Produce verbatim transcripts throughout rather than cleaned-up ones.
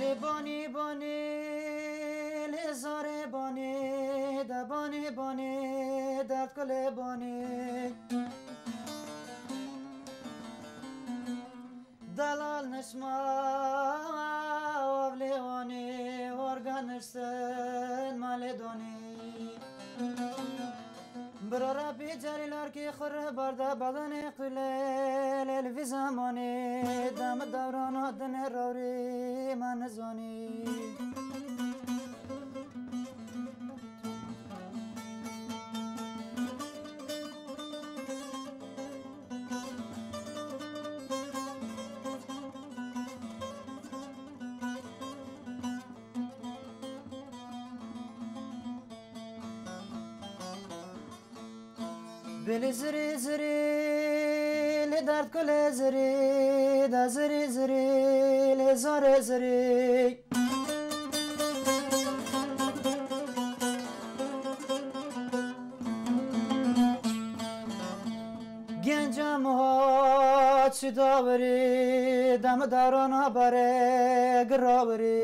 Lê banî banî, lê zarê banî, de banî banî, derdkulê banî. Delal nişma, wav lê wanî, warga niştin malê donî. Bira Rebî Celîl erkî xurre barda bedenê qulê lê li vî zemanî dem dewrana dinê rewrî me nizanî. Bilî zirî zirî, lê derdkulê zirî, de zirî zirî, lê zarê zirî. Genca muha çi dawirî, dem darana barê girawirî.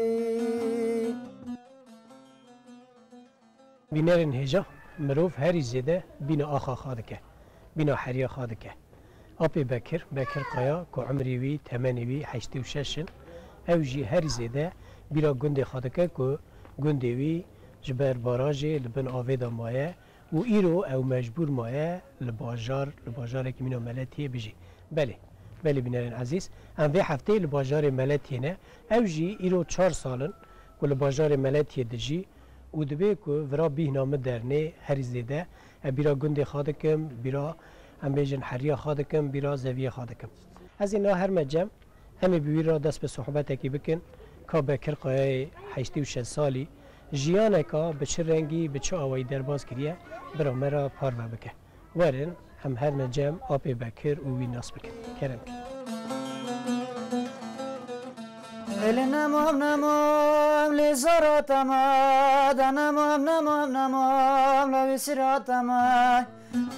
Bînerên hêja, mirov herî zêde bîna axa xwe dike, bîna heriya xwe dike. Apê Bekir, Bekir Kaya, ku emrê wî, temenê wî heştê û şeş in, ew jî herî zêde bîra gundê xwe dike ku gundê wî ji ber barajê li bin avê de maye û îro ew mecbûr maye li bajar, li bajarekî mîna Meletiyê bijî. Belê, belê bînerên ezîz, em vê hefteyê li bajarê Meletiyê ne. Ew jî îro çar sal in ku li bajarê Meletiyê dijî û dibê ku vira bîhna min dernê herî zêde. Ez bîra gundê xwe dikim, bîra, em bêjin, heriya xwe dikim, bîra zeviyê xwe dikim. Ez ê niha herme cem, em ê bi wî re dest bi sohbetekî bikin, ka Bekir Kayayê heştê û şeş salî jiyaneka bi çi rengî, bi çi awayî derbas kiriye, bira me re parve bike. Werin, em herme cem apê Bekir û wî nas bikin. Kerem. Lê nemam nemam lê zara te me, de nemam nemam nemam la wî sira te me.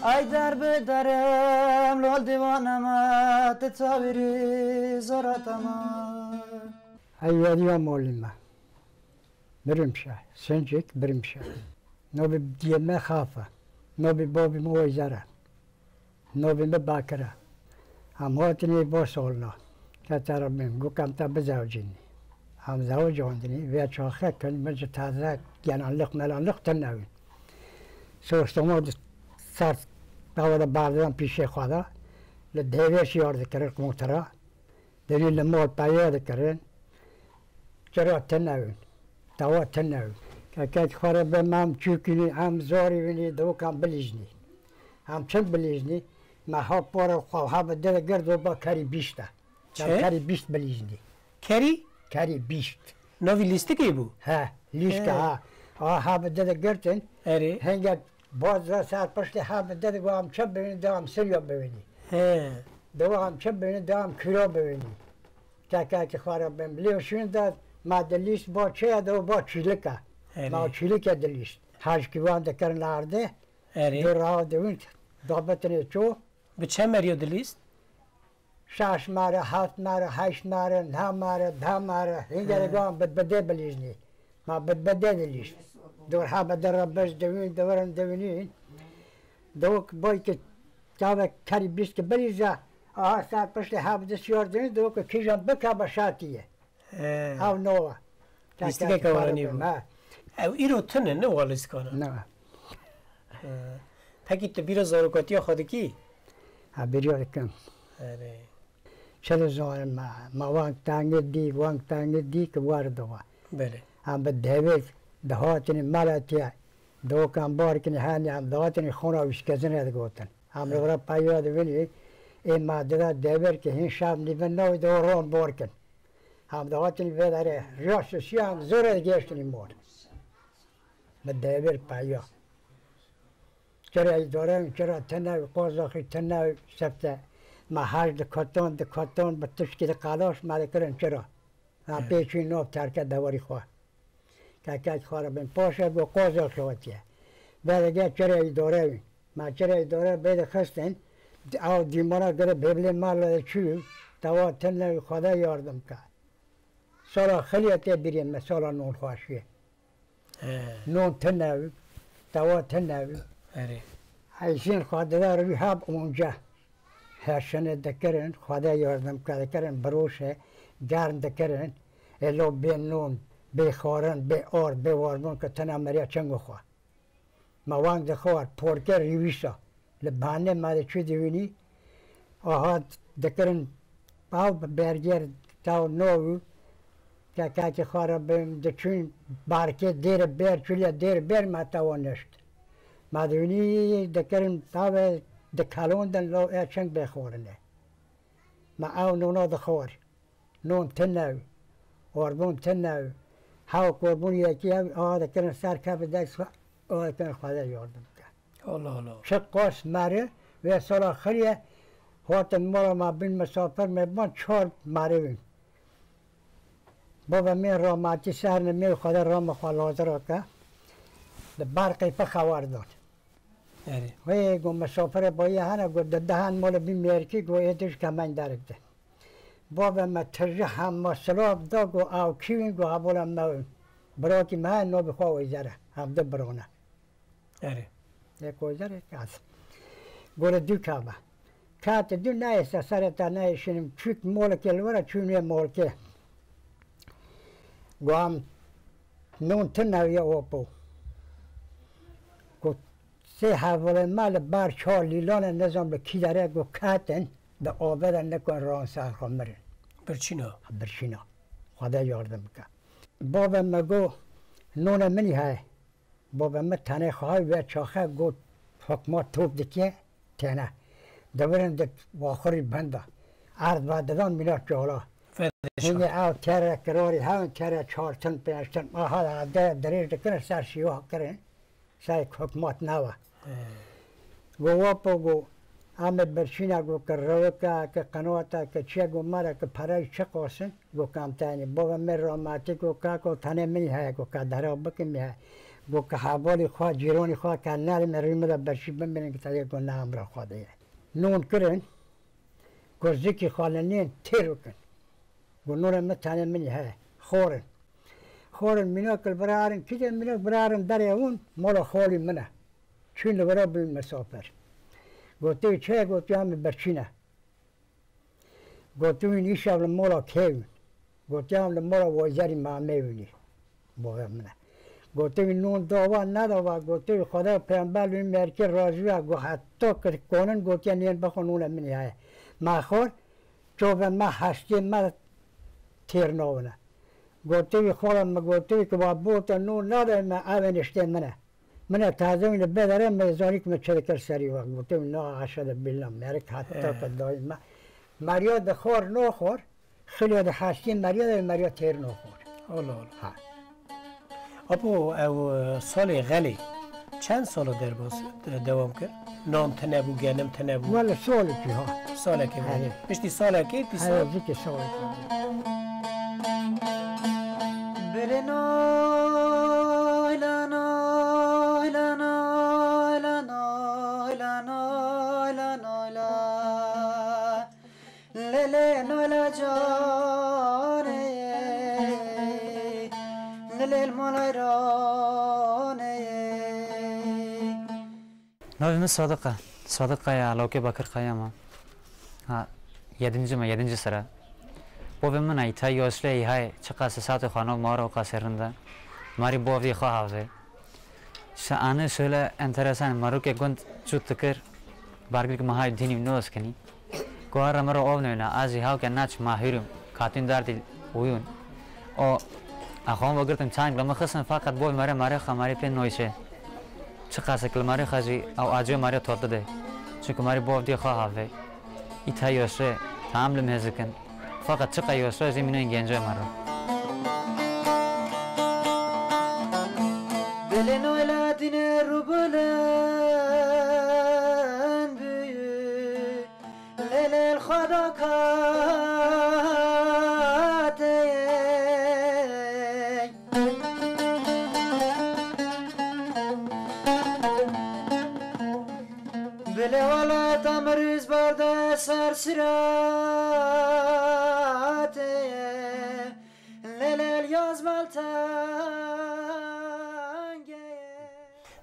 Ay der bi derim lol dîwana me, ti çawîrî zara te me. Ay yadiya molî me. Birimşe, Sincik, Birimşe. Nobî diyê me Xafa. Nobî bobî me Weyzera. Nobî me Bakira. Em hatinê bo solna. Te te re min, got em te bizewcînî. Em zewicandinî, vê çaxê kin, min ji taze genanlix melanlix tune wî. Sostoma di ser tavada bardan pîşê xwe de, li dêvê şiyar dikirin qumtira. Dêrî li mal peya dikirin. Çira tune win. Tawa tune win. Kekek xwe re be me em çûkînî, em zorî winî, diwikan bilîjnî. Em çin bilîjnî? Me ha pora xwe ha bi dide gird û ba kerî bîşt e. Çi? Kerî bîşt bilîjnî. Kerî? Kerî bîşt. Navî lîstikê bû? He, lîstika He. ha. Ha, ha bi dide girtin. Erê. Hingek Baz ve ser piştê hev dide, go em çi bibînin, de em sirya bibînî. He. De em çi bibînin, de em kîro bibînî. Kekekî xwe re bin. Lê şûn de me dilîst ba çi ye, de ba çîlik e. Erê. Me çîlik e dilîst. Hejkî wan dikirin erdê. Erê. De raw dibin, dabetinê çû. Bi çi meriyo dilîst? Şaş mare, heft mare, heşt mare, neh mare, deh mare, hingere He. gohan bit bidê bilîjnî. Ma bit bidê dilîst. Dor ha bi dere biz diwîn, diwirin diwînîn. Dewik boy ki çavek kerî bîst ki bilîze, aha ser piştê ha bi dist yor dîn, dewik ki kîjan bika be şatiye. He. Ew nova. Lîstikeke Keke weranî bû. Ha. Ew îro tune ne wa lîstikana? Ne. He. Pekî tu bîra zarokatiya xwe dikî? Ha, bîriya dikim. Erê. Çi dizanim me, me weng tengî dî, weng tengî dî ki werdiwa. Belê. Em bi devê dihatinî meletiye, dokan barkinî henî em dihatinî xona wîşkezinê digotin. Em li He. vira peya dibinî, ê me dida devêr ki hîn şev nîvin navî de ron borkin. Em dihatinî vê derê riya şişiya em zor digêştinî mor. Bi devêr peya. Çira îdare, çira tune, qozaxî tune, sefte. Me haj dikoton, dikoton, bi tişkî di qaloş me dikirin çira. Me Evet. pêçî nov terke dewarî xwe. Kekek xwe re bin. Paşe go qozaxî hatiye. Vedege çira îdare wî. Me çira îdare bê dixistin. Ew dîmana gire bêblê me le çû. Tewa tune wî Xweda yardim ke. Sala xilya tê birê me, sala non xweşiyê. He. Non tune bû, tewa tune bû. Erê. Heyşên xwedidar wî heb onca. Heşine dikirin, Xwedê yardim ke dikirin, biroşe, germ dikirin. Ê lo bê non, bê xwarin, bê ard, bê warbûn ke tune meriya çengo xwe. Me weng dixwar, porke rîwîşa. Li banê me de çû dibînî, aha dikirin, ew bi berger taw navû, kekekî xwe re bi diçûn barkê dêr ber, çûliya dêr ber me tawa nişt. Me dibînî dikirin, tawe dikelondin, lo e çeng bêxwarine. Me ew nona dixwar. Non tune, orbûn tune, hew korbûn yekî ew, a dikirin ser kevin dest xwe, a dikirin Xwedê yardim bike. Allah Allah. Çi qas meri, vê sala xiriye, hatin mala me bin misafir me ban çar meri bin. Baba me ramatî ser ne me Xwedê rama xwe lazira ke. Li bar qeyfe xewar dan. Erê. Wê go misafire baye hene, go di dehan mala bin mêrkî, go ê dij kemen derik de. Bavê me tije hema silav da, go ew kî win, go hevala me win. Birakî me heye, navê xwe Wêzer e. Ev du birane. Erê. Yek Wêzer, yek ez. Gore du keve. Kate du neyê se serê te neyê şinim. Çûk molekê li were çûn wê molkê. Go em non tune ya opo. Go sê hevalên me li bar çar lîlane nizam li kî dere go ketin, di avê de nikon ran ser xwe mirin. Birçîna. Birçîna. Xwedê yardim bike. Bavê me go nonê min heye. Bavê me tenê xwe hay ve çaxe got hikmat top dike têne. Dibirin di waxurî benda. Erd ve didan mîna çala. Hînê ew tere kirarî hewin tere çar tin pênc tin. Aha de dirêj dikirin ser şîwa kirin. Say hikmat nava. He. Go wapo go, ame birçîna go ke rewika, ke qenata, ke çiye go mara, ke perey çi qosin, go kamtani. Baba me rahmetî go kako tenê min heye, go ka dera bikim ya. Go ke hevalî xwe, cîronî xwe ke nalime rîme de birçî bimînin ke teyê go ne emra xwe de ye. Non kirin, go zikî xwe li nên têr bikin. Go nonê min tenê min heye. Xorin. Xorin mînak li vira erin, kî de mînak vira erin derê hûn, mala xalî min e. Çûn li vira bûn misafir. Gotiye çi ye? Gotiye em ê birçîne. Gotiye wîn îşev li mala kê wîn? Gotiye em li mala Wazerî Mamê wînî. Bavê min e. Gotiye wîn non dava nedava, gotiye wî Xweda pêxember wî mêrkê razî ya, go heta ki konin gotiye nên bixwe nonê min heye. Me xwar, çavê me hestê me têr navine. Gotiye wî xwara min gotiye wî ki va bote non nade me, ev ê niştê min e. Min e taze wî li bê dere mêzanî ki min çi dikir serî we. Gotiye wî na haşa de bîlla merik heta ki dayî me. Meriya dixwar naxwar, xilya di hestê meriya de meriya têr naxwar. Allah Allah. Ha. Apo, ew, e, salê xelê çend sala derbas, de-, dewam kir? Nan tune bû, genim tune bû? Wele salekî ha. Salekê bû. Erê. Piştî salekê, dîsa Erê, zikê salekî. Bilê nay la nay la nay la nay la nay la nay la nay la. Lê lê nala canê, lê lê mala ranê. Navê min Sadiq e. Sadiq Kaya, lawkê Bakir Kaya me. Ha, yedinci me, yedinci sıra. Bavê min e, îta yaşlı hay, çiqas saetê xwe nav mara û qasê rind e. Marî bavdî xwe havzê. Şa-, anı şöyle enteresan, marokê gund çût dikir, bargirk mehay dînî nos kinî. Ku ara mero ov newna, a jî hawke naç mahûrim, katîn dardî uyûn. O, a xon ve girtim çayink lama xistin, fakat boy mere mare xamari pê noyşe. Çiqasek li marê xwe jî ew acê marê totli de. Çunku marê bov dê xwe have. Îta yoşe, tam li mêzikin. Feqet çiqa yoşe jî mînên gencê me re. Dilê noyla dînê rûbilin bûyî, lê lê li xwe da katê. Bilê welat em rûzbar de ser siratê.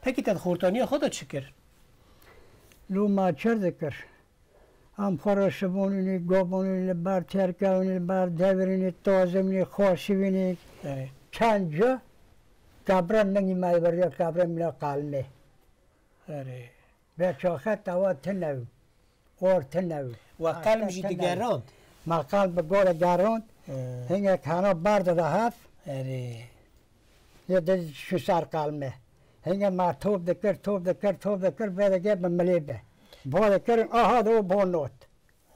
Pekî te di xortaniya xwe de çi kir? Loma çir dikir. Em xwe re şibûnînî, gobûnî li ber terkewînî, li ber devirînî, tozimînî, xweşivînî. Erê. Çend cu kebra mingî me biriya, kebra mîna qalmê. Erê. Ve çaxet ewa tine bû. Or tine bû. We qelm jî digerand. Me qelm bi gole gerand. He. Hingek hena berdida hev. Erê. Yê de şu ser qalme. Hinge ma top dikir, top dikir, top dikir, vê de gel bi milê be. Bo dikirin, aha de o bo not.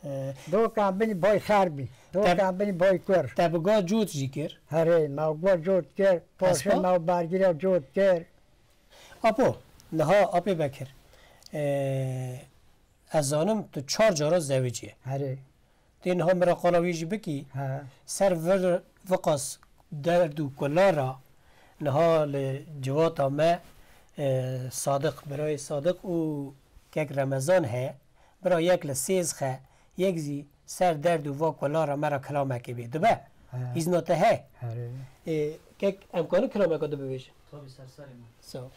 Ee, Do kan bini boy xer bî. Do Te- kan bini boy kur. Te bi ga cot jî kir? Herê, ma go cot kir. Poşe Hespa? ma bargira cot kir. Apo, niha Apê Bekir. Ee, ez zanim tu çar cara zewicî. Herê. Tê niha min re qala wî jî bikî. He. Ser vir viqas derd û kulara niha li civata me, e, Sadiq, birayê Sadiq û kek Remezan heye. Bira yek li sêz xe, yek zî ser derd û va kulara me re kilamekê bê. Dibe? He. Îzna te he? Herê. E, kek em karin kilameka tu bibêjin? Tabii, ser serê me. Sağ ol.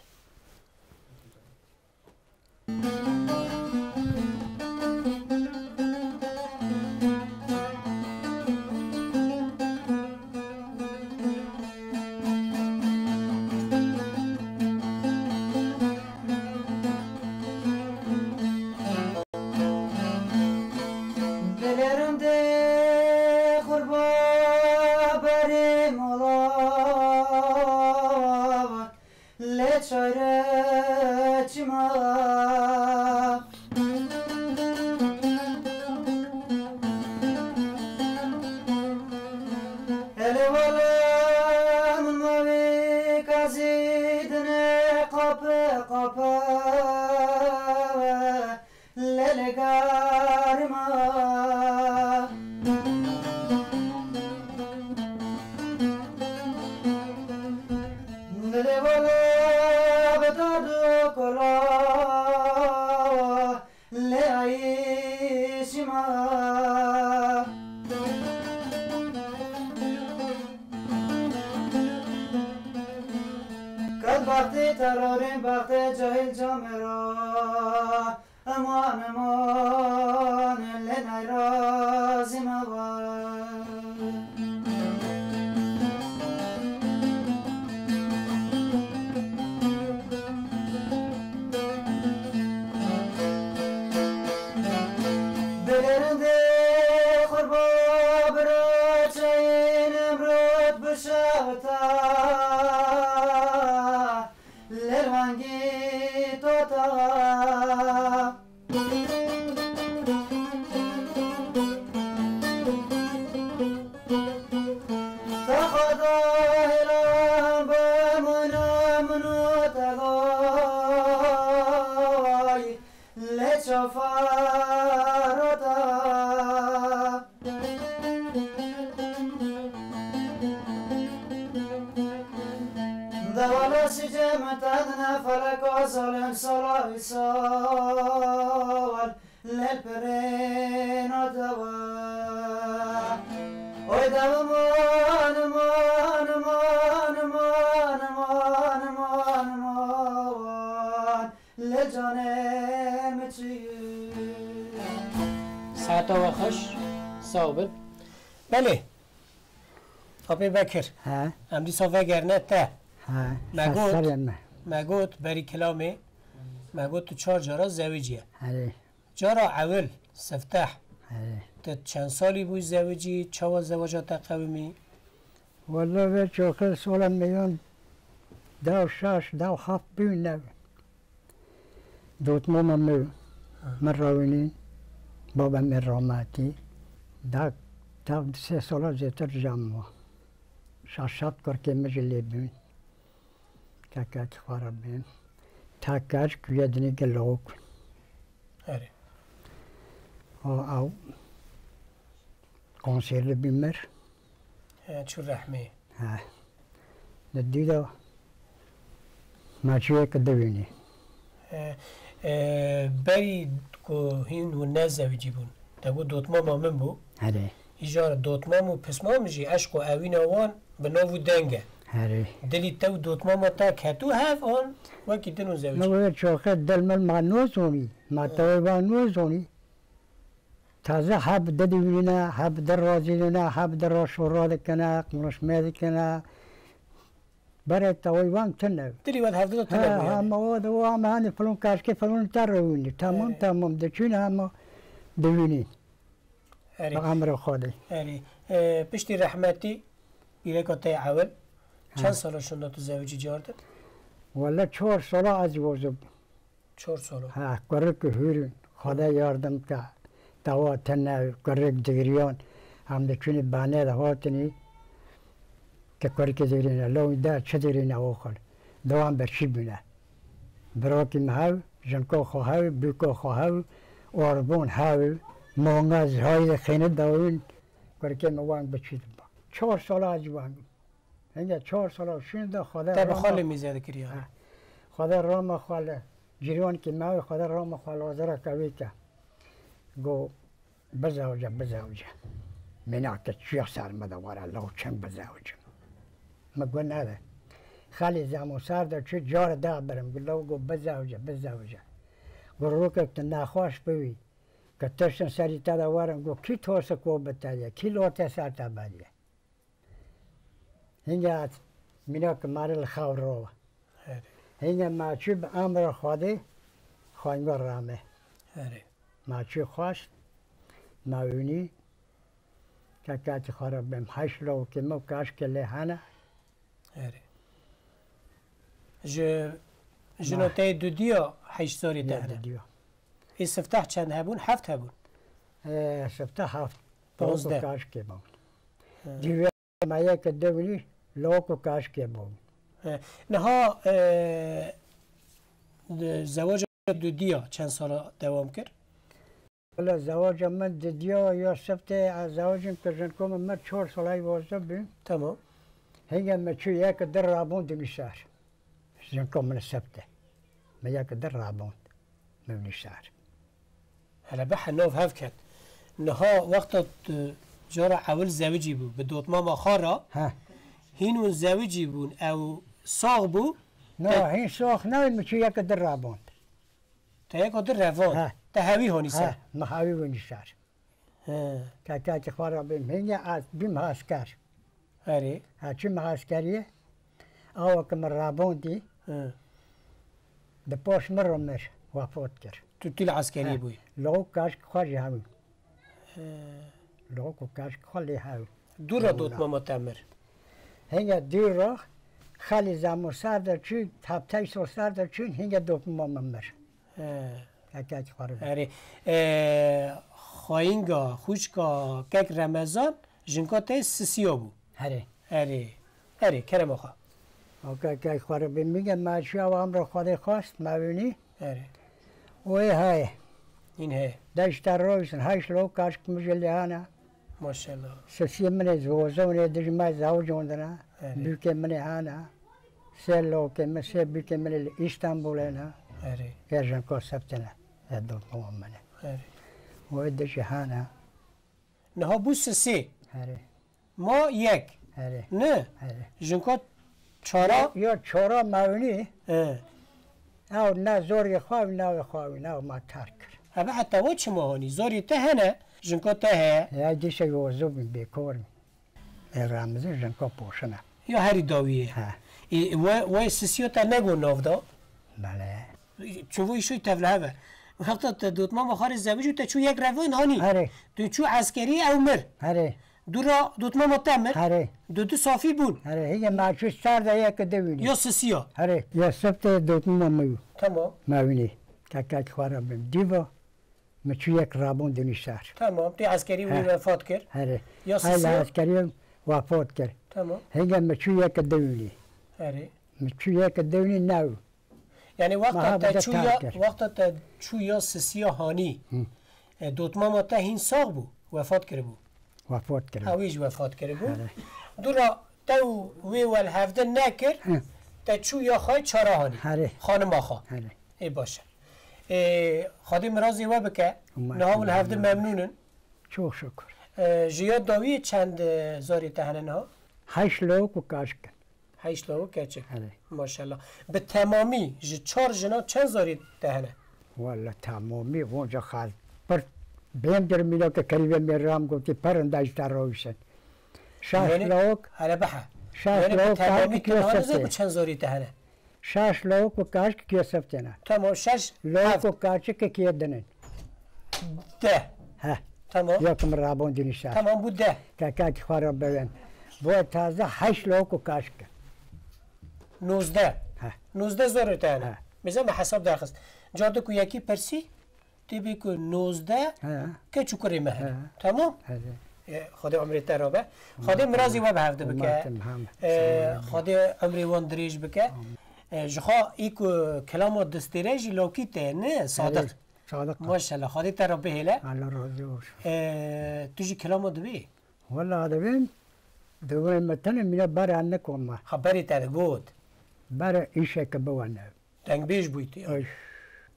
Dilerim de kurba berim ola. Lê çare çima? Elê wala min mavî kazî dine qape qape. Lê li garima. Dilê wala bi dad û kola, lê ayî şima. Kat baxtê terorên baxtê cahil camera. Eman, eman, lê nayrazî me we. Dilê rindê xurba bira çayên emrot bişewta. Lê rengî tota. Te xweda hêlan be mona min û te day. Lê çafa rota. Dewala sicê min tendine feleka zalim sala wî sal lê pirêna dewa. Oy dewa man, man, man. Lê canê min çi. Saeta we xweş, sağ bin. Belê. Apê Bekir. He. Em dîsa vegerine te. He. Me got, me got berî kilamê, me got tu çar cara zewiciye. Herê. Cara ewil, sifteh. Herê. Tu çend salî bûyî zewicî, çawa zewaca te qewimî? Wele vê çaxê sola miyan dew şeş, dew heft bûyî ne. Dotmama min, min rawînîn, baba min rahmetî. Da, da sê sala zêtir cem wa. Şeş heft kurkê min jî lê bûn. Kekek xwe re bên. Teker kuye dinê gel lawik. Erê. O ew konserli bî mir. He, çû rehmê. He. Li dî de me çûyê ki divînî. He, e, berî ku hîn hûn nezewicî bûn, te got dotmama min bû. Erê. Îcar dotmam û pismam jî eşq û ewîna wan bi nav û deng e. Herê. Dilî te û dotmama te ketû hev an wekî din û zewicî? Ne wê çoxê dil min ma nozonî. Ma tewê van nozonî. Taze heb de divînine, heb de razînine, heb de raşora dikine, konuşmê dikine. Berê tewê van tune. Dilî we di hevdî de tune Ha, bû ha, yani. Ma o de o ama hani filon kaşkê filon te rewînî. Tamam, Evet. tamam, diçûne ama divînî. Erê. Bi emrê Xwedê. Erê. E, piştî rehmetî, pîreka te yê ewil, çend Ha. sala şinda tu zewicî cardin? Wele çar sala ez wozib. Çar sala. Ha, kurik hûr in. Xwedê yardim ke. Dawa tene kurik digiriyan. Em diçûnî banê de hatinî. Ke kurikê digirîne. Lewî de çi digirîne oxil. Dewan berçî bûne. Birakî me hew, jinka xwe hew, bûka xwe hew, arbon hew, manga zihayê de xêne dawin, kurikê me wang biçî diba. Çar sala ez wang. Hinge çar sala şûn de Xwedê Te bi rama xalê mîze dikiriya. Ha. Xwedê rama xwe li cîrankî me, Xwedê rama xwe li azira kevî ke. Go, Bizewce, bizewce. Mîna ke çiya ser me de were, law çend bizewcim. Me got nebe. Xalî zemo ser de çi cara da birim, got law got bizewce, bizewce. Got rokek tu nexweş bivî, ke tiştin serî te de werin, got kî tosik ko bi te ye, kî lote ser te beriye. Hinge hat mînak mare li xew rova. Erê. Hinge ma çû bi emra Xwedê xwayînga rame. Erê. Ma çû xwest, ma wînî, kekatî xwe re bim heşt lawikê me û kaşkê lê hene. Erê. Ji jina Ma- te yê dudiya heşt zarê te Ya hene. dudiya. Ê sifteh çend hebûn? Heft hebûn. Ê, sifteh heft. Ponzdeh. Lawik û kaşkê bûn. He. Dî Me yek dewlî lawik û kaşkê bû. He. Niha, e, de-, zewaca dudiya çend sala dewam kir? Wele zewaca min didiya ya sifte, ez zewacim kir jinko min mir çar salay wazdeh bû. Tamam. Hinge me çû yek di rabûn dinî ser. Jinko min sifte. Me yek di rabûn. Me winî ser. Hele bi henav hev ket. Niha wexta tu cara ewil zewicî bû, bi dotmama xwe re, He. hîn hûn zewicî bûn, ew sax bû, Na, te hîn sax nayê, min çû yek di raband. Te yek di revand. He. Te hewî hanî ser. He, min hewî winî ser. He. Kekekî xwe re bim. Hînge ez bim asker. Erê. Ha, çûm eskeriyê. Awa ke min rabandî, He. di paş min re mir, wefat kir. Tu, tu li eskeriyê He. bûyî? Lawik kaşk xwe jî hew. He. Lawik û kaşk xwe lê hew. Dû re Lewna. dotmama te mir? Hênge dû re, xelî zemo ser de çû, heptey sal ser de çûn, hênge dotmama min mir. He. Kekek xwe re. Erê. E, xwayînga, xwişka, kek Remezan, jinka te sisiya bû. Herê. Erê. Erê, kerema xwe. O kekek xwe re bê min ge, me çûya wa emra Xwedê xwest, me wînî. Erê. O ê heye. Hîn heye. Deşta roysin, heşt lo kaşk min ji lê hene. Maşallah. Sisiyê min ê zozonê, dij me zewicondine. Erê. Bûkê min ê hene. Sê lokê min, sê bûkê min ê li Îstanbulê ne. Erê. Ê jinko septine. Ê dotmama min ê. Erê. O ê dij hene. Niha bû sisê. Erê. Ma yek. Erê. Ne? Erê. Jinko çara? Ya, ya çara mewinî. He. Ew ne zorê xwe, ne xwe, ne ma terk kir. Ebe heta we çima hanî? Zorê te hene, jinko te heye. Ya dîşe yo zû bin bêkor. Ê Remzî jinko poşine. Ya herî dawiyê. He. Ê, we, we sisiya te nego nav da? Bele. Çuvo îşoy tevlihe ve. Wexta te dotmama xwe rê zewicî te çû yek revin hanî. Erê. Tu çû eskerî ew mir. Erê. Dû ra dotmama te mir. Erê. Du du safî bûn. Erê. Hîye me çû ser de yek de wînî. Ya sisiya. Erê. Ya sifte dotmama me. Tamam. Me wînî. Kekek xwe re bim. Dîva. Me çû yek rabûn dinî ser. Tamam. Tê eskerî wî He. wefat kir. Herê. Ya Ay sisiya? Eskerî wefat kir. Tamam. Hênge me çû yek de wînî. Herê. Me çû yek de wînî new. Yani wexta Meha te bide çû ya, terk kir. wexta te çû ya sisiya hanî. Hı. E, dotmama te hîn sax bû, wefat kiribû. Wefat kiribû. Ha, wî jî wefat kiribû. Herê. Dû ra te û wê wel hevdin nekir, Hı. te çû ya xwe çara hanî. Herê. Xanima xwe. Herê. Ê baş e. Ê, Xwedê mirazê we bike. Umarım Niha hûn hevdin memnûn in. Çok şükür. E, ji ya dawiyê çend, e, zarê te hene niha? Heşt lawik û kaşk in. Heşt lawik keçik. Erê. Maşallah. Bi temamî ji çar jinan çend zarî te hene? Walla temamî vonca xal pir bêm dir mîna ke kerî ve mêr ram gotî pir inda ji te rawişin. Şaş Yani, lawik, hele bihe. Şaş Yani bi lawik temamî karkik tu nizanî ku yesefte. Çend zarî te hene? Şaş lawik û kaşk kesef têne. Tamam, şeş, Lawik heft. Û kaşik ke kê dinin. Deh. Heh. Tamam. Yok min rabon dinişa. Tamam, bu deh. Kakaki xwe re bewên. Bu taze heşt lawik û kaşk. Nozdeh. Heh. Nozdeh zarê te hene. Heh. Mêze me hesab derxist. Cardik û yekî pirsî, tê bê ku nozdeh He. Keç û kurê me hene. He. Tamam? He. E, Xwedê umrê te re be. Xwedê mirazî we bi hev de bike. Umarım hem. E, Xwedê umrê wan dirêj bike. Amin. E, ji xwe î ku kelama distêre jî lawkî te ne, Sadiq. Erê, Sadiq. Maşallah, Xwedê te re bihêle. Allah razı olsun. E, tu jî kelama dibî? Walla dibêm, dibêm me tenê mîna bera nikoma. Ha, berê te digot. Bera îşeke biwene. Dengbêj bûyî tu. Ay.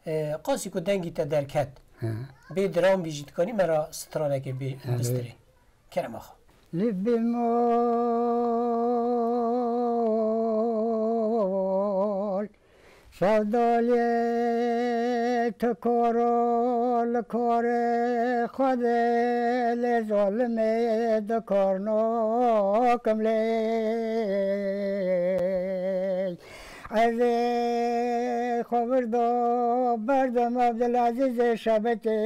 E, qasî ku dengî te derket. He. Bê diram bî jî dikanî me ra stranekê bê He, bê. Bistirê. Kerema xwe. Li bimol sevdaliyê tu koro li korê Xwedê lê zalimê dikorno kim lê. Ez ê xwe vir do berdim Ebdilezîzê Şebekê,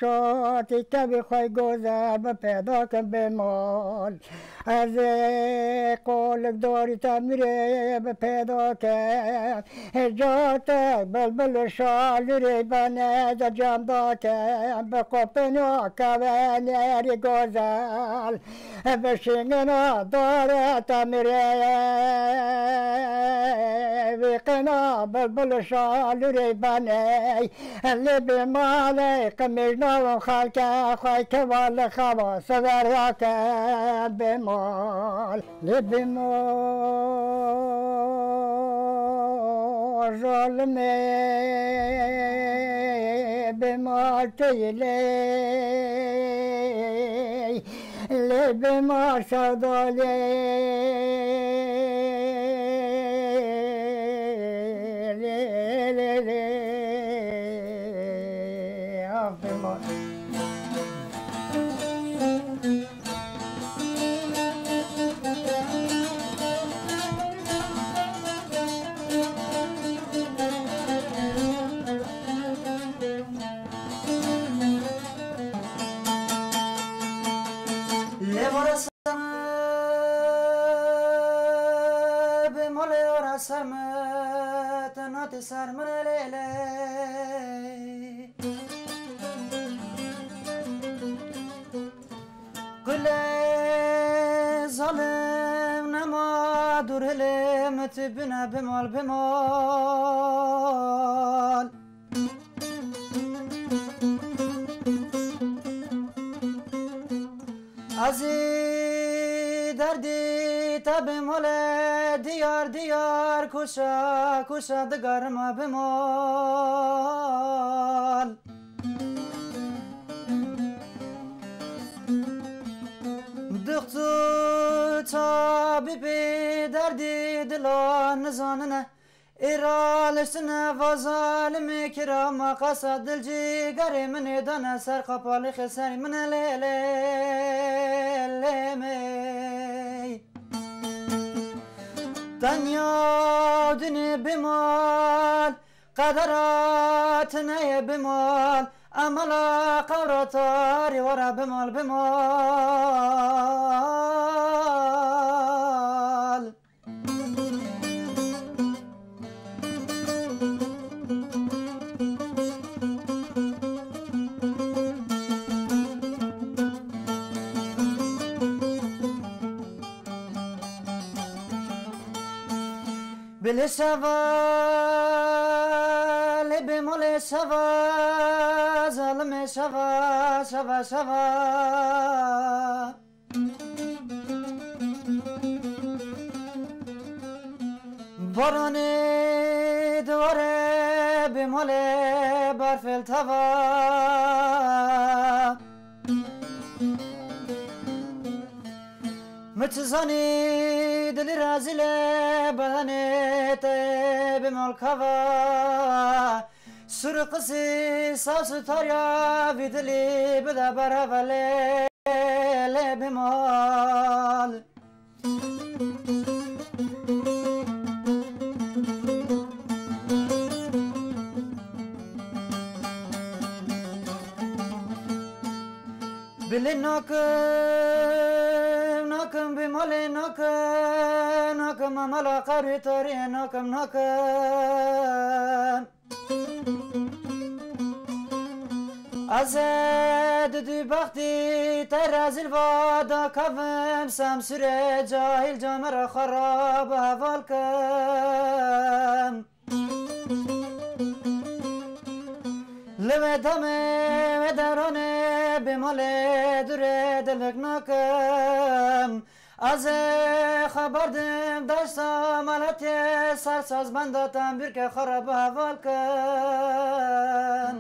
çatî tevî xwe gozer bi pêda kim bê mal. Ez ê qolik dorî te mirê bi pêda ke, catek bilbil û şalirê bene de cem dake, bi qopêna kevenêrî gozel. Bişingina dare te mirê, vîqina bilbil şalirê benê, lê bê malê qimêjna û xelke xwe keva li xeva sever yake bê mal. Lê bê mal zalimê, bê mal teyê lê. Lê bê ma sevdalê, lê, lê, lê, ah bê ma. Lê vora ser min, bê malê ora ser min, te natê ser min lê lê. Qile zalim nema dur hilê min tu bine bimal bimal. Ezî derdî te bi mole diyar diyar kuşa kuşa digarima bi mal. Dixtu tabîbê derdî dila nizanine. Êra liştine va zalimê kira maqasa dil cîgerê min ê dane ser qapalixê serê min lê lê lê mey. Tenya dinê bimal, qedera tineye bimal, emela qewra tarî were bimal bimal. Bilê şeva, lê bê molê şeva, zalimê şeva, şeva, şeva. Baranê deware bê mole berfel tava. Mi Sizanî dilî razî lê bedenê te bi mal kava. Sur qisî sas û tarya vî dilî bide berheve lê, lê bi mal. Bilê nakim, nakim, bi malê nakim, nakim, emela qerî tarî nakim, nakim. Ez ê di dû bextî te rezîl va dakevim, Semsûrê cahîl camera xwe ra bi heval kim. Li wê demê, wê deranê, bê malê dûrê dilek nakim. Ez ê xeber dim deşta meletê ser sazbenda tembîrkê xwe re bi heval kin.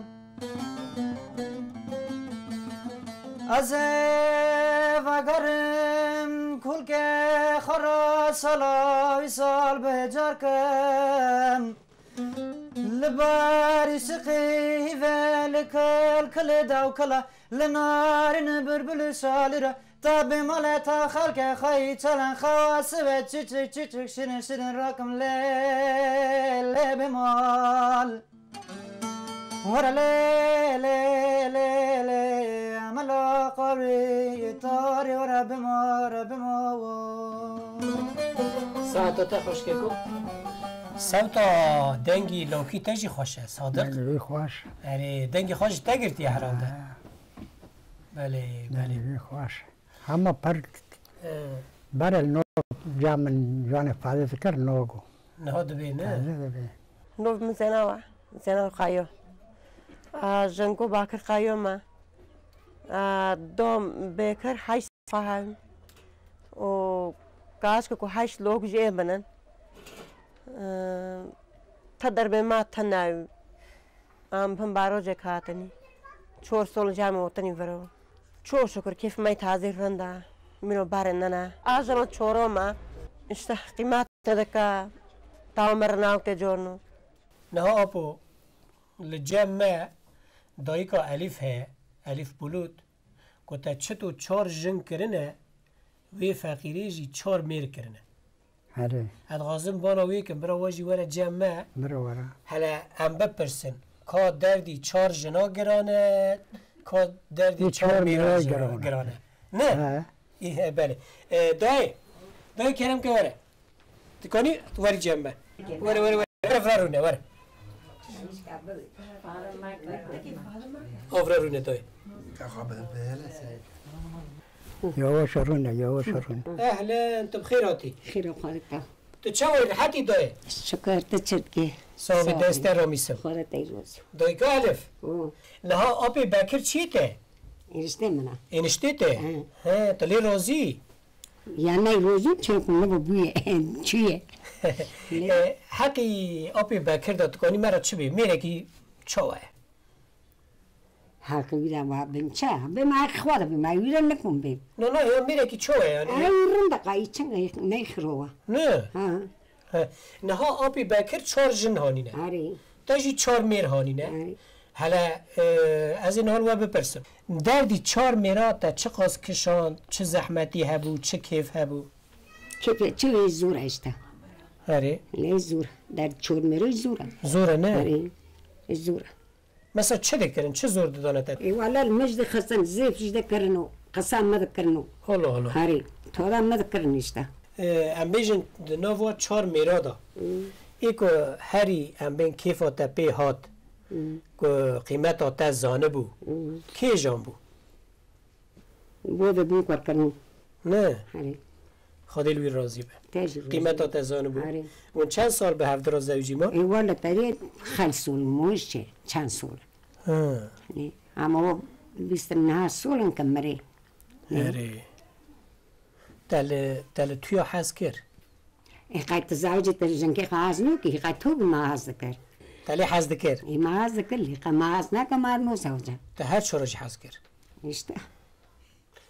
Ez ê vegerim kulkê xwe re sala wî sal bi hêcar kim. Li barî siqî hîvê li kil kilê dewkila, li narîn bilbil şalî re, ta bê malê ta xelkê xeyî çelen xewa sibe çiçik çiçik şirin şirin rakim lê lê bê mal. Were lê lê lê lê emela qarî tarî were bima re bima wo. Saeta te xweş keko. Sewta dengî lawkî te jî xweş e, Sadiq. Dengî wî xweş. Erê, dengî xwe ji te girtiye herhalde. Ha. Belê, belê. Dengî wî xweş. Hema per Ee. Berel no ca min canê fazê dikir no go. Niha dibê ne? Fazê dibê. Nov min Zena wa. Zena Kayo. A, Jengo Bakir Kayo me. A, dom Bekir heşt sahem. O kaşke ku heşt lok jê binin. Ee, te derbê ma te naw. Em him barojek hatinî. Çor sol camê otinî viro. Çok şükür keyf me tazî rinda. Mîno barê nena. Ajana çoro me. İşte qîmet te dika. Tawa me rinaw te corno. Niha apo, li cem me dayika Elîf heye, Elîf Bulut, ku te çito çar jin kirine, wê feqîrê jî çar mêr kirine. Herê. Ez dixwazim bala wê kim, bira we jî were cem me. Bira were. Hele em bipirsin, ka derdî çar jina giran e, ka derdî çar mêra giran e. Giran e. Ne? He. Î, he, belê. E, dayê, dayê kerem ke were. Dikanî, tu werî cem me. Were, were, were. Were, vira rûne, were. Avra rûne dayê. Yavaş rûne, yavaş rûne. Ehlen, tu bi xêr hatî. Xêr û xwarika. Tu çawa yî, rehetî dayê? Şükür, tu çi dikî? Sağ ol, destê ramîsim. Xwara te roz. Dayika Elif. Hı. Niha apê Bekir çi te? Eniştê min e. Eniştê te? Hı. He, tu lê razî? Ya ney rozî, çi ku min bûye, çi ye? E, heqî apê Bekir de tu kanî me re çi bê? Mêrekî çawa ye? Heqî wî de ma bin ça? Bê ma heqî xwe de bê, ma wî de nikum bê. No, no, ya mêrekî çawa ye yani? Ay, rinda qayî çinga ney xirowa. Ne? Ha. He. Niha apê Bekir çar jin hanîne. Arê. Te jî çar mêr hanîne. Arê. Hele, e, ez ê niha li we bipirsim. Derdî çar mêra te çiqas kişand, çi zehmetî hebû, çi kêf hebû? Kêf e, çi wê zor e işte. Erê. Lê zor. Derd çar mêra zor e. Zor e ne? Erê. Zor e. Mesela çi dikirin, çi zor didane te? Ê wele li min jî dixistin, zêf jî dikirin û qisa min dikirin û. Allah Allah. Herî, toda min dikirin işte. Ê, em bêjin di nava çar mêra de. Hmm. Ê ku herî em bên kêfa te pê hat, hmm, ku qîmeta te zanibû, hmm, kê jan bû? Bo de bûn kar kirin. Ne? Herî. Xwedê li wî razî be. Te jî razî be. Qîmeta te zanibû. Arê. Hûn çend sal bi hevdira zewicî ma? Ê wele perê xel sol, moj çe, çend sol. Ha. Nê, ama o bîst û neh sol in ke mirê. Nê? Erê. Te li, te li tuya hez kir? Ê qey tu zewicî te jinkê xwe hez nûkî, qey tu bi me hez dikir. Te lê hez dikir? Ê me hez dikir, lê qey me hez neke me no zewicî. Te her çora jî hez kir? İşte.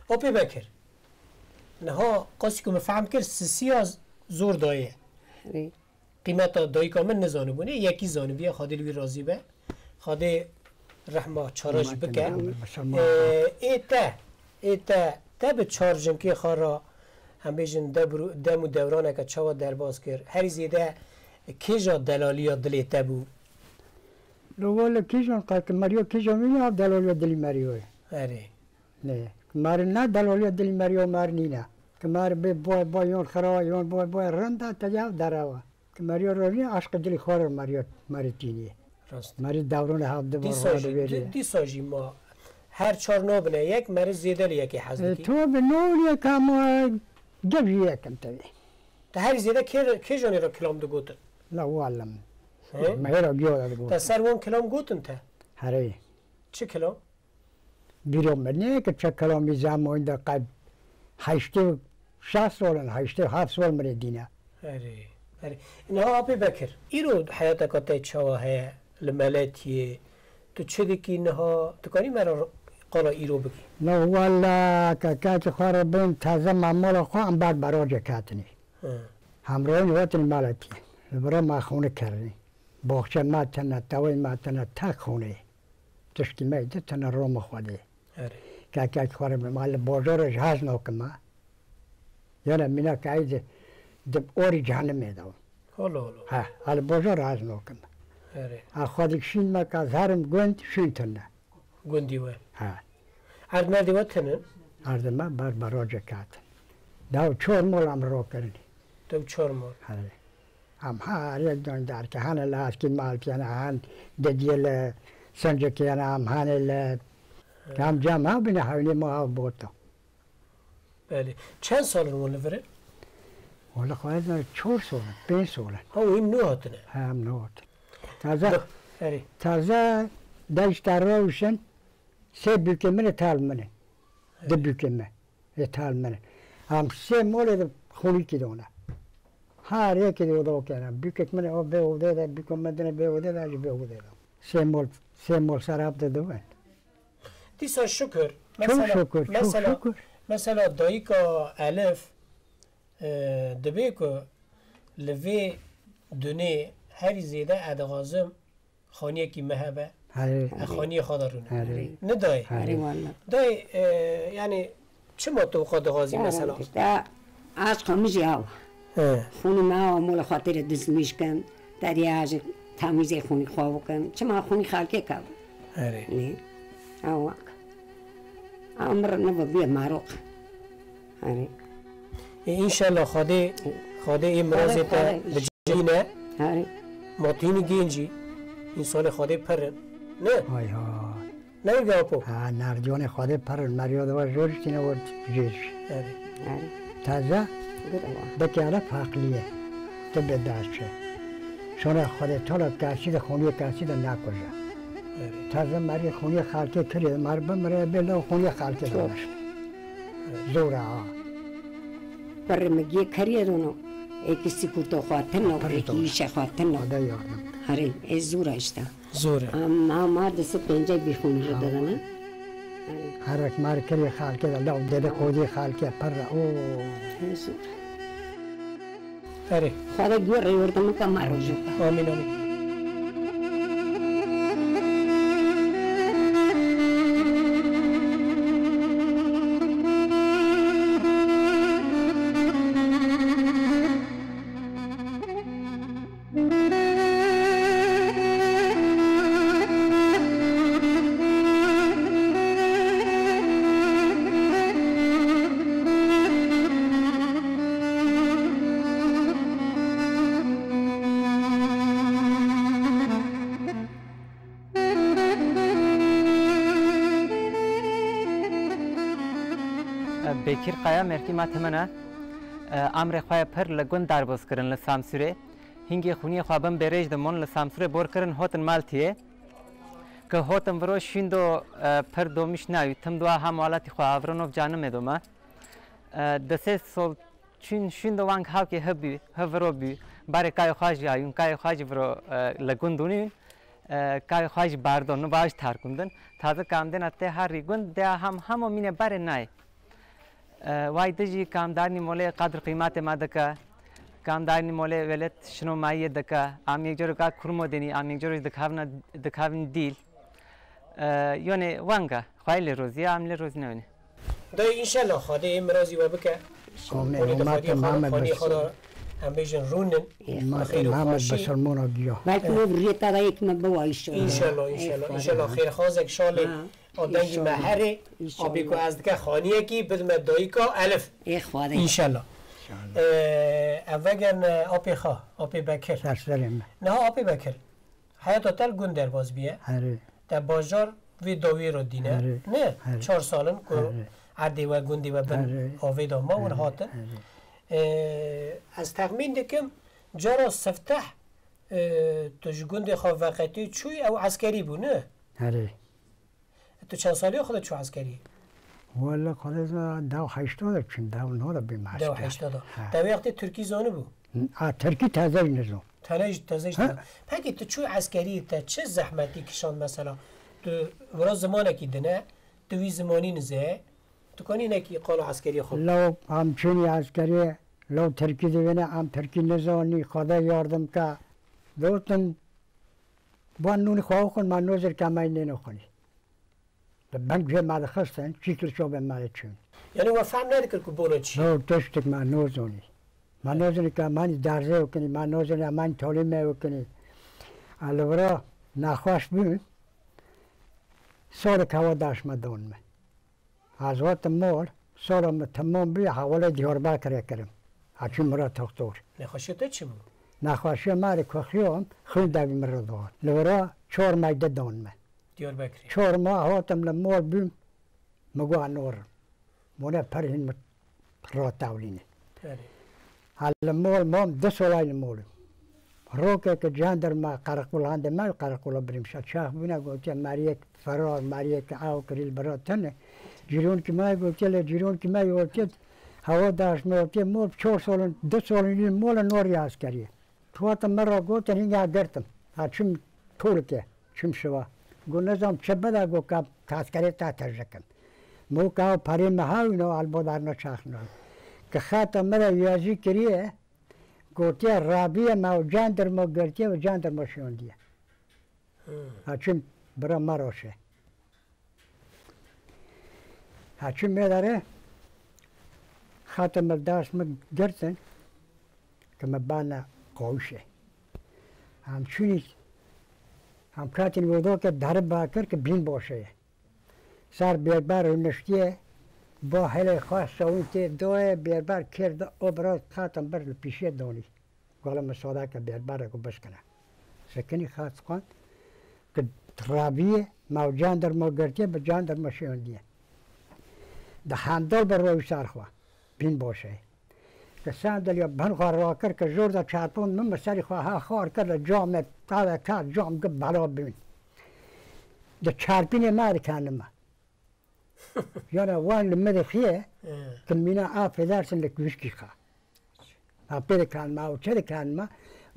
Apê Bekir. Niha qasî ku min fehm kir, sisiya zor daye. Erê. Qîmeta dayika min nizanibûne, yekî zanibiye, Xwedê li wî razî be. Xwedê rehma çara jî bike. Ee, ê te, ê te, te bi çar jinkê xwe re, em bêjin, debru-, dem û dewraneke çawa derbas kir? Herî zêde kêja delaliya dilê te bû? Lo wele kêjan qe-, ki meriyo kêjan wî ya delaliya dilî meriyo ye. Erê. Ne. Ki meri ne delaliya dilî meriyo mer nîne. Ki mer bê boy boy yon xira yon boy boy rinda te ya derewa. Ki meriyo ronî aşqê dilî xwe re meriyo meri tînî. Rast. Meri dewrûne hev di Dîsa bor jî, di vêrî. Dîsa jî ma her çar nabine yek, meri zêde li yekê hez E, dikî. Tu bi nol yek ama gev jî yekim tevî. Te herî zêde kê, kê janê re kilam digotin? La wallim. He? Me hêra giyo da digotin. Te ser wan kilam gotin te? Herê. Çi kilam? Bîro min neyê ki çi kilamî zemoyîn de qey heştê û şeş sol in, heştê û heft sol min ê dîne. Erê, erê. Niha Apê Bekir, îro heyateka te çawa heye li Meletiyê? Tu çi dikî niha? Tu kanî me re qala îro bikî? No walla, ke kekî xwe re bin teze me mala xwe em ber beracê ketinî. Hı. Hemroyîn wetin Meletiyê. Li bira me xûni kirinî. Baxçe me tine, tewên me tine, tek xûnê. Tiştî me dî tine Roma Xwedê. Erê. Kekek xwe re bim, a li bajara jî hez nakim e. Yana mînak ey di, di orî cehennemê de. Holo holo. He, a li bajara hez nakim e. Erê. A xwe dikşîn me ka ez herim gund, şîn tine. Gundî we. He. Erdmerdê we tinin? Erdê me ber barajê ketin. Dew çor mol em ro kirinî. Dew çor mol. He. Em her yek don derke, hene li Heskî Malkiyana, hen Dediyê li Sincikiyana, em hene li, He. Em cem ha bine hewnê ma ha bota. Belê. Çend sal in wan li vir in? Wala xwe ez çor sal in, pênc sal in. Ha, hîn nû hatine. He, em nû hatin. Taze, Do-, erê. Taze deşta rewşin, sê bûkê min ê tal min in. Di Erê. Bûkê min ê tal min in. Em sê molê de xulîkî done. Her yekê de oda kene. Bûkek min ê o bê odê de, bûkek min dine bê odê de, ji bê odê de. Sê mol, sê mol serab de diwin. Dîsa şukur. Çok Mesela, şükür, çok mesela, şükür. Mesela dayika Elif, e, dibê ku li vê dunê herî zêde ez dixwazim xaniyekî me hebe. Herê. E, xaniyê xwe de rûne. Herê. Ne dayê? Herê. Herê walla. Dayê, e, yani çima tu xwe dixwazî mesela? Te aşqa min jî awa. He. Xûnê me awa mola xwe têrê dizmîş kin. Te dê aje temîzê xûnî xwe bikin. Çima xûnî xelkê ke? Erê. Nê? Ew wek. Emir ne bi bîye maroq. Erê. E, înşallah Xwedê, Xwedê ê mirazê te Erê, erê. Bi cî ne. Erê. Ma tu hînî gêncî. Însanê Xwedê pir in. Ne? Hay hay. Ne wî be apo? Ha, nerdiyonê Xwedê pir in, meriyo de we zor tîne we jêr. Erê. Erê. Taze Good Allah. Dekê ele feqliye. Tu bê derçe. Şona Xwedê tola kesî de xoniye kesî de nakoje. Erê. Taze merî xoniye xalkê kirê, mer bimire bê lo xoniye xalkê de Çok. Zor e ha. Perê min gê keriye dono. Êkî sîkurto xwe tino, Pir êkî zor. Îşe xwe tino. Xwedê yardım. Herê, ê zor e işte. Zor e. Em, em her dise pêncek bî xûnî re didine. Herê. Herek mer kirê xalkê de, law dede kodî xalkê pir re. Oo. Ê zor. Erê. Xwedê gor re yordamika me rojika. Amîn, amîn. Bekir Kaya mertî ma temena, e, amrê xwe ye pir li gund derbas kirin li Samsûrê. Hingê xwîniyê xwe bin bêrêj dimon li Samsûrê bor kirin hotin Maltiyê. Ke hotin viro şûndo, e, pir domîş nayû. Tim dua hem welatî xwe avirinov canimê doma. E, di sê sol çûn şûndo wang hawkê hi bû, hi viro bû. Barê kayê xwe jî ayûn, kayê xwe jî viro, e, li gund ûnîn. E, kayê xwe jî berdon, niva ji terkundin. Taze kamdena tê her rî gund, de hem hemo mîne barê nayê. E, way dijî kamdarnî molê qedr qîmatê me dike. Kamdarnî molê welet şino mayî dike. Am yek coro ka kurmo denî, am yek coro dikhavna, dikhavin dîl. E, yone wanga, xwayê lê rozî, am lê rozî ne wenî. Dayê, înşellah Xwedê ê mirazî we bike. Amin. Hûn ê di Umat xwediyê xwe de, Muhammed xaniyê xwe de, Beşir. Em bêjin rûnin. Umat Xêr û Muhammed xweşî. Beşir mona giya. Belkî o rêta da yek me biwa înşallah. Înşallah, Ey înşallah. Xwedê. Înşallah xêr xwazek şalê. Ha. A dengî me Înşallah. Herê. Înşallah. Abê ku ez dike xaniyekî bidime dayika Elif. Ê Xwedê. Înşallah. Înşallah. Ee, ev vegerin, e, apê xwe, apê Bekir. Ders verê me. Niha apê Bekir. Heyata te li gund derbas bûye. Herê. Te bajar vê dawiyê re dîne. Herê. Ne? Herê. Çar sal in ku Herê. Erdê we, gundê we bin Herê. Avê de ma hûn Herê. Hatin. Herê. Ee, ez texmîn dikim, cara sifteh, ee, tu ji gundê xwe veqetî çûyî, ew eskerî bû, ne? Herê. Tu çend salî xwe de çû eskerî? Wele xwedê dew heşta de çûm, dew neh de bîm eskerî. Dew heşta de. Ha. Te wê wextê Tirkî zanibû? A, Tirkî teze jî nizam. Tene jî, teze jî Ha. Tene. Pekî tu çû eskerî te çi zehmetî kişand mesela? Tu wira zimanekî din e, tu wî zimanî nize, tu kanî nekî qala eskerî xwe? Lew em çûnî eskerî, lew Tirkî divêne, em Tirkî nizanî, Xwedê yardim ke. Dotin, van nûnî xwe xwin, ma nozir ke me nêne xwinî. Li bin guhê me dixistin, çîkil çavê me diçûn. Yanî we fehm nedikir ku bono çi? No, tiştik me nozonî. Me nozonî ke emanî derzê wikinî, me nozonî emanî tolî me wikinî. A, li vira nexweş bûn, salek hewa daş me don me. Ez hatim mol, sala me temam bû, hewalê Diyarbekirê kirim. Haçî Murat Doktor. Nexweşiya te çi bû? Nexweşiya me rê ku xiyam, xwîn devî min re dihat. Li vira çar meyde dan me. Diyarbekirê. Çar ma hatim li mal bûm, min got, "Nor." Mone per hîn min ratewlîne. Belê. Ha li mal mam, du solay li mal im. Rokeke jandarma qereqol hande me, qereqola birîmşa çax bûne, gotiye, "Meriyek ferar, meriyek ew kirî li bira tune." Cîronkî me gotiye, lê cîronkî me gotiye, "Hewa daş me gotiye, mal çar solin, du solin li mal nor ya eskerî." Tuwata me ra gotin, hînga girtim. Ha çim tolike, çim şiva. Go nizam çi bide, go ka, ka eskerê te te jikim. Mo ka o perê me hawîno, albo dar no çaxno. Ki xata me ra yazî kiriye, gotiye rabiye me o jandarma girtiye ve jandarma şondiye. Hmm. Ha çim bira me roşe. Heçû me dere, xate me dast me girtin, ke me bane qawişe. Hem çûnî, hem katin vodo ke dare bakir ke bîn boşe ye. Sar bêrbar niştiye, ba helê xwe sewin tê doye, bêrbar kir de o biraz xatin bir li pîşe donî. Gola min soda ke bêrbare ku bişkine. Sekinî xas xwend ki rabiyê me û jandarma girtiye bi jandarma şiyandiye. Di handal bi royî ser xwe. Bîn boşe. Ki sandalya bin xwe rakir ki jor de çarpon min mi serî xwe ha xar kir li camê tave ka cam gi bela bîn. Di çarpînê me dikanime. Yana wan li min dixiye, He. Ki mîna, affedersin, li kuşkî xa. Ha pê dikan ma û çi dikan ma,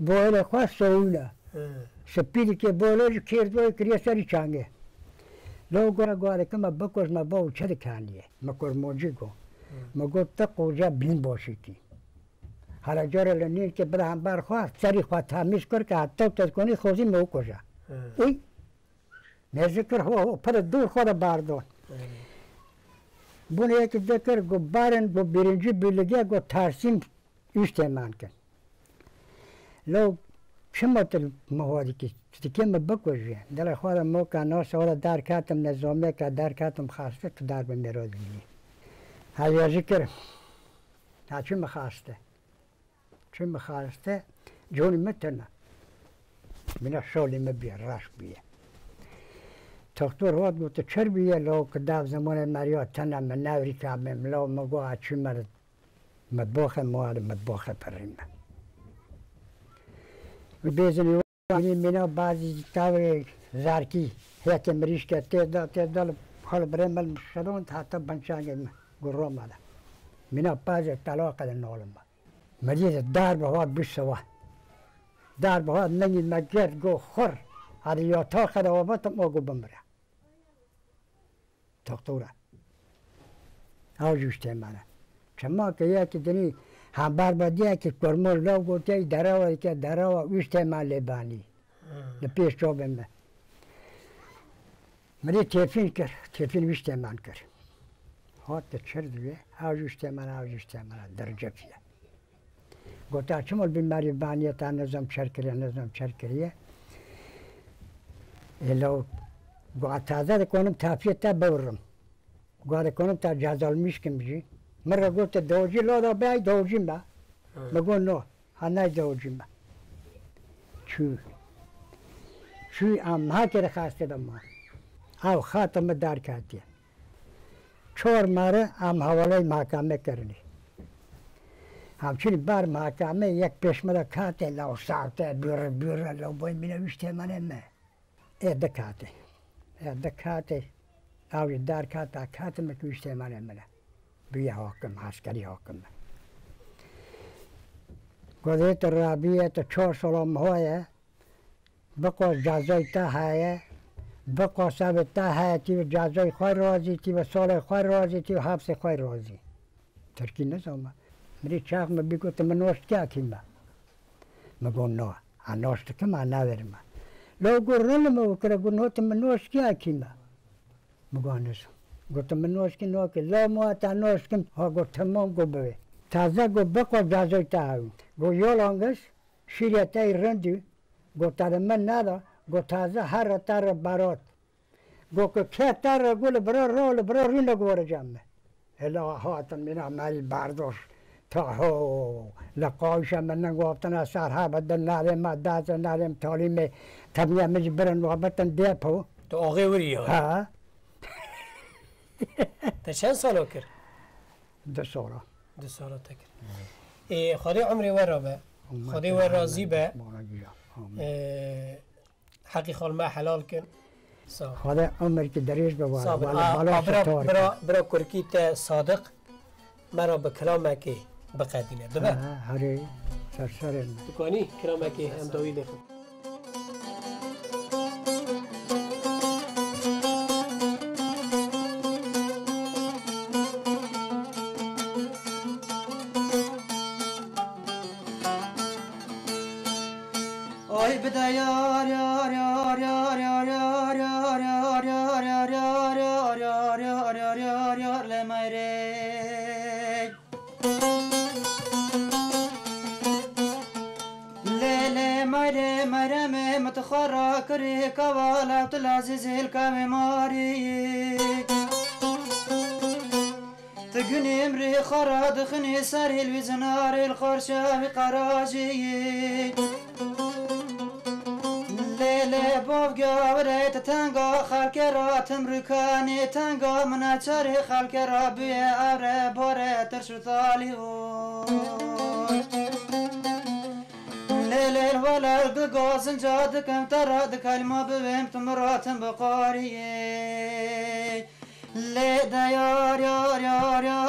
boyê xwe soyûne. He. Spî dike boyê ji kêr doyê kiriye serî çangê. Lo gora gora ke me bikoj me bo çi dikaniye. Me kor mocî go. He. Me got te qoca bîn boşî kî. Hala cara li nîn ke bira hember xwe, serî xwe tamîz kir ke heta te konî xozî me koja. He. Ey, Nêzî kir ho, ho, pir dûr xwe de bardon. Bûn yekî dikir, got barin, got birinci birlîgê, got tersîn üst teman kin. Lo çima tu mi hodikî? Tu dikê mi bikujî. Dila xwe de moka nasa, wela derketim nizamiyeke, derketim xaste, tu dar bi mêro dibînî. Ha yazî kir. Ha çi mi xaste? Çi mi xaste, conî mi tune. Mîna şolî mi bîye, raşt bîye. Doktor hat got, tu çir bîye, lo ki dav zemanê meriya tune, mi nevrî ka bêm, lo mi got, a çi mi mitboxe, mi wali mitboxe pirî mi. Bêzin Mîna bazî tavê zerkî, heke mirîşke tê da, tê da li xal birê me li şedon heta binçangê me, gurro me de. Mîna bazê telaqe de nolime. Medî de dar bi hat bî sewa. Dar bi hat nengî me gert go xur. Hadi ya ta xede wabetim o go bimire. Doktora. Ew jî ji têmane. Çima ke yekî dinî hember be diyekî kurmor law gotiye, derewa dike, derewa wî ji teman lê banî. Li pêş çavên me. Min ê têfîn kir, têfîn wî ji teman kir. Hat te çir dibe, ew jî ji teman, ew jî ji teman, dircefiye. Gota, çima li bin merî banî ye, te nizam çer kiriye, nizam çer kiriye. Ê law, got, taze dikonim tafiyê te biwirim. Got, dikonim te cezalmiş kim jî. Min re got, te dawcî lada be, ay dawcî me. Hı. Me got, no, ha ney dawcî me. Çû. Çû, em ha kere xastê de ma. Ew xata min dar ketiye. Çor mare em hevalay mahkeme kirinê. Em çûnî ber mahkeme, yek pêş me de kate, law saxte, bûre, bûre, law boy mîne wî ji temanê me. Ê di kate. Ê di kate. Ew jî dar kata, kate me ki wî ji temanê me ne. Bûye hakim, eskerî hakim me. Godê tu rabîye, tu çar sala mihoye. Biqas cezayê te heye, biqas evê te heye, tî bi cezayê xwe razî, tî bi salê xwe razî, tî bi hepsê xwe razî. Tirkî nizama. Mirî çax min bî got, tu min naştikiya kî me? Min got, na, ez naştikim, ez navêrim. Lo got, rin li min bikire, got, no, tu min naştikiya kî me? Min got, nizam. Got, tu min naştikî nake. La ma te naştikim. Ha got, temam, got, bibe. Taze got, biqas cezayê te heye. Got, yalan giş. Şîrê te yî rind î, got, te li min neda, got, taze here te re berat. Got, ku ke te re got, li bira ra, li bira rûne, got, were cem me. Hela hatin mîna merî berdoş. Ta ho, li qawîşa min ning waptine ser hebe din nerê me, dezê nerê me, talî me, temiya min jî birin wa bitin depo. Tu axê wirî ya? Ha. Te çend sala kir? Du sala. Du sala te kir. Ê, Xwedê umrê we re be. Xwedê we razî be. Ê, heqî xal me helal kin. Sağ ol. Xwedê umrkî dirêj be. Sağ ol. Bala, a, bala a, bira, şetar bira, bira kurkî te Sadiq me re bi kilamekê biqedîne. Dibe? Ha, herê, ser serê me. Dikanî kilamekê em dawî lê xwe. Oy bide yar, yar, yar, yar, le meyrê. Lê, lê, meyrê, meyremê, min tu xwe rakirî, kavala tu lazî zîl kavê marî. Tu gunî imrî xwe radixinî serî li wî zinarê li qarşa wî qerajî. Lê, lê, bav gawirê tu tenga xelkê ra tim rikanî, tenga min e çarê xelkê ra bûye ewre borê tirş û talî û. Lê, lê, wele di gazinca dikim te ra di kelma bibêm tu min ra tim biqariyê. Lê de yar, yar, yar, yar.